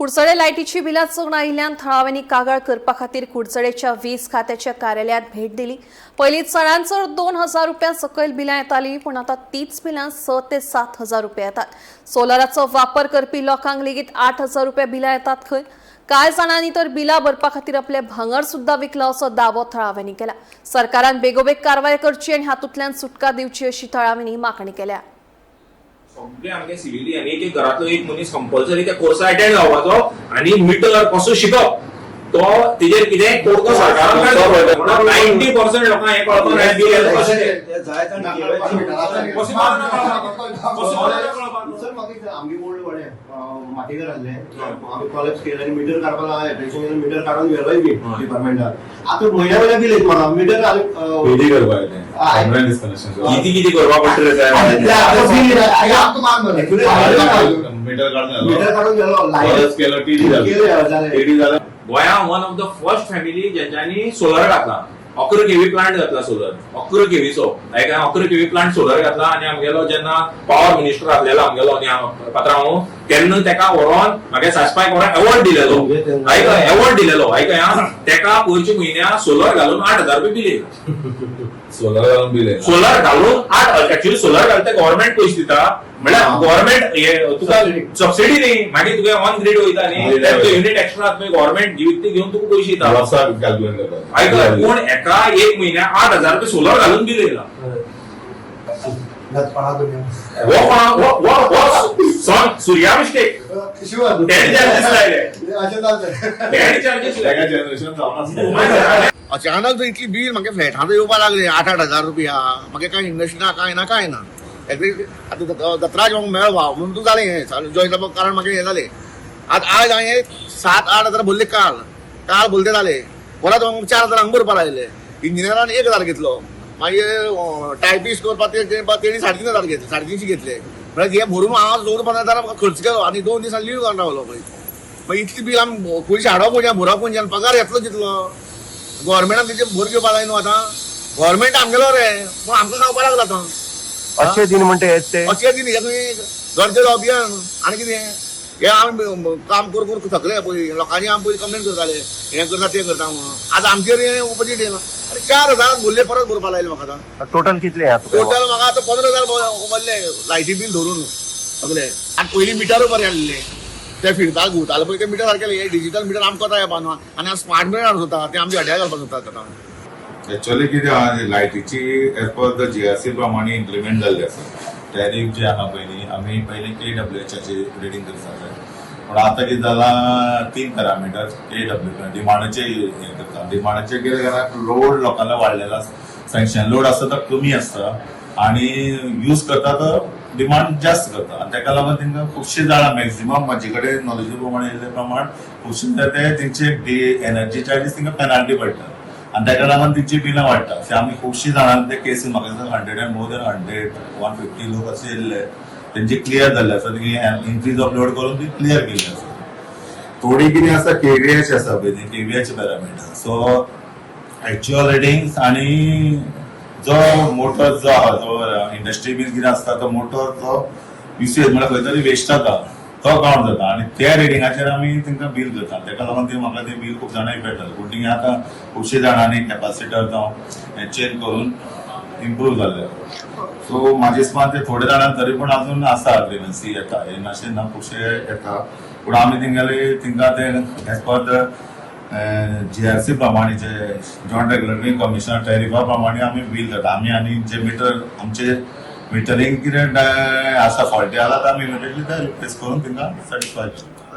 कुडचडे लायटीची बिलां चड आयिल्ल्यान थळाव्यांनी कागाळ करपा खातीर कुडचडेच्या वीज खात्याच्या कार्यालयांत भेट दिली. पयलीं चडांत चड 2000 रुपया सकयल बिलां येतालीं, पूण आतां तीच बिलां 6 ते 7 हजार रुपया येतात. सोलराचो वापर करपी लोकांक लेगीत 8000 रुपया बिलां येतात खंय. कांय जाणांनी तर बिलां भरपा खातीर आपलें भांगर सुद्दां विकलां असो दावो थळाव्यांनी केला. सरकारान बेगोबेग कारवाय करची आनी हातूंतल्यान सुटका दिवची अशी थळाव्यांनी मागणी केल्या. सगळे आमगे सिव्हिलियन, एक एक घरातलो एक मनीस कंपल्सरी त्या कोर्सा अटेंड जावपाचो आनी मिटर कसो शिकप, तो तेजेर कितें कोडको सरकारान. 90% लोकांक हें कळपाक जाय, बिल येता कशें तें. Possible ना कळपाक. Possible ना कळपाक. सर, म्हाका एक, आमगे ओल्ड वाडे मातीघर आसले, आमी कॉलेज केले आनी मिटर काडपाक एटेन्शन केलें, मिटर काडून व्हेलोय बी डिपार्टमेंटान. आतां म्हयन्या म्हयन्या बिल येता म्हाका मिटर. पेडी करपाक येते, ऑनलायन डिस्कनेक्शन. किती किती करपाक पडटलें रे साहेब? मीटर काडून मिटर काडून गेलो, लायट परत केलो, टीडी केलें, झालं, टीडी झालं. गोंया one of the first family ज्यांच्यानी सोलर घातला, 11 केवी प्लांट घातला सोलर, 11 केवीचो. 11 केवी प्लांट सोलर घातला आनी आमगेलो जेन्ना पॉवर मिनिस्टर आसलेलो आमगेलो पात्रांव, तेन्ना तेका व्हरोन म्हागे सासपायक व्हरोन अवॉर्ड दिलेलो. आयक, अवॉर्ड दिलेलो. आयक हा, तेका पयरच्या म्हयन्या सोलर घालून 8000 रुपये बिल येयला. सोलर घालून बिल येयला. सोलर घालून आठ. ऍक्च्युली सोलर घालता गव्हर्नमेंट पयशे दिता, म्हळ्यार गव्हर्नमेंट हे तुका सबसिडी न्ही. मागीर तुका ऑन ग्रीड वयता न्ही, युनिट एक्स्ट्रा गव्हर्नमेंट विकती घेवन तुका पयशे दिता. वर्साक कॅल्क्युलेट करता. आयक, पूण एका एक म्हयन्याक 8000 रुपये सोलर घालून बिल येयला. हो कोणा हो हो हो सन सुर्या मिस्टेक. तेणे चार्जीस लायले, तेणे चार्जीस तेका लायले. जनरेशन जावना. अचानक जर इतली बील म्हाका फ्लॅटांत येवपाक लागले 8-8 हजार रुपया, म्हाका कांय इंडस्ट्री ना, कांय ना, कांय ना. एटलीस्ट आतां दत्तराज म्हाका मेळ्ळो भाव म्हणून तूं जालें हें जॉयन जावपाक, कारण म्हाका हें जालें. आतां आयज हांवें 7-8 हजार भरले काल, काल भरले जाले, परत म्हाका 4000 हांगा भरपाक लायले. इंजिनियरान 1000 घेतलो, मागीर टायपिस्ट करपाक तेणी 3500 घेतले, 350 घेतले. म्हळ्यार हे भरून हांव 14-15 हजार म्हाका खर्च केलो आनी 2 दिसां लीव घालून रावलो पळय. मागीर इतली बील आमी पयशे हाडप खंयच्यान, भरप खंयच्यान, पगार येतलो कितलो? गव्हर्मेंटान तेजे भर घेवपा जाय न्हू. आतां गव्हर्मेंट आमगेलो रे, पूण आमकां खावपा लागला आतां. अच्छे दिन म्हणटा हेच ते. अशें दिन हे गरजे जावपी आनी कितें हे आमी काम करून करून थकले पळय. लोकांनी आमी पयलीं कंप्लेन करताले, हें करता, तें करता म्हणून. आतां आमचेर हें ओपोजीट येयला आनी 4000 भरले, परत भरपा लायले म्हाका आतां. टोटल कितले आहा तुका? टोटल म्हाका आतां 15,000 भरले, लायटी बील धरून सगळे. आनी पयलीं मिटरूय बरें आसलें, ते फिरता घुंवताले पळय ते मिटर सारकें. हे डिजिटल मिटर आमकां कोता येवपा न्हू आनी स्मार्ट मिटर हाडून सोदता, ते आमच्या हड्ड्यार घालपाक सोदतात आतां. ऍक्च्युअली कितें आहा, लायटीची एज पर the GRC प्रमाणे इम्प्लिमेंट जाल्ली आसा. टॅरीफ जे आहा, पयलीं आमी पयलीं केडब्ल्यूएचाची रिडींग करताले, पूण आतां कितें जालां, तीन पॅरामिटर केडब्ल्यू डिमांडाचे हें करता. डिमांडाचे केले जाल्यार लोड लोकांना वाडलेलो आसता, सँक्शन लोड आसता तो कमी आसता आनी यूज करता तो डिमांड जास्त करता आनी तेका लागून तेंकां खुबशे जाणां, मॅक्झिमम म्हाजे कडेन नॉलेजी प्रमाणे येयल्ले प्रमाण, खुबशे ते तेंचे एनर्जी चार्जीस तेंकां पेनाल्टी पडटा आनी तेका लागून तेंची बिलां वाडटा. अशें आमी खुबशीं जाणां ते केसी, म्हाका दिसता 100 and more than 100, 150 लोक अशे येयल्ले, तेंचे क्लियर जाल्ले आसा. ती इन्क्रीज ऑफ लोड करून ती क्लियर केल्ली आसा. थोडी कितें आसा, केव्हीएच आसा पळय, ते केव्हीएच पॅरामिटर, सो एक्च्युअल रिडिंग्स आनी जो मोटर जो आहा, जो इंडस्ट्री बीन कितें आसता, तो मोटर जो युसेज म्हळ्यार खंय तरी वेस्ट जाता, तो काउंट जाता आनी त्या रिडिंगाचेर आमी तांकां बील करता. तेका लागून ते म्हाका ते बील खूब जाणां इफेक्ट जाता. पूण थिंगा आतां खुबशे जाणांनी कॅपासिटर जावं हें चेंज करून इम्प्रूव जाल्ले. सो म्हाजे हिसपान ते थोडे जाणांक तरी पूण अजून आसा, ग्रिवन्सी येता, हे अशें ना, खुबशे येता. पूण आमी तेंगेले तेंकां ते एज पर the GRC प्रमाणे, जे जॉईंट रेग्युलेटरी कमिशन टॅरिफा प्रमाणे आमी बील करता आमी. आनी जे मिटर, आमचे मिटरींग कितें आसा, फॉल्टी आसा, ते आमी इमिडिएटली ते रिप्लेस करून तांकां सॅटिस्फाय करता.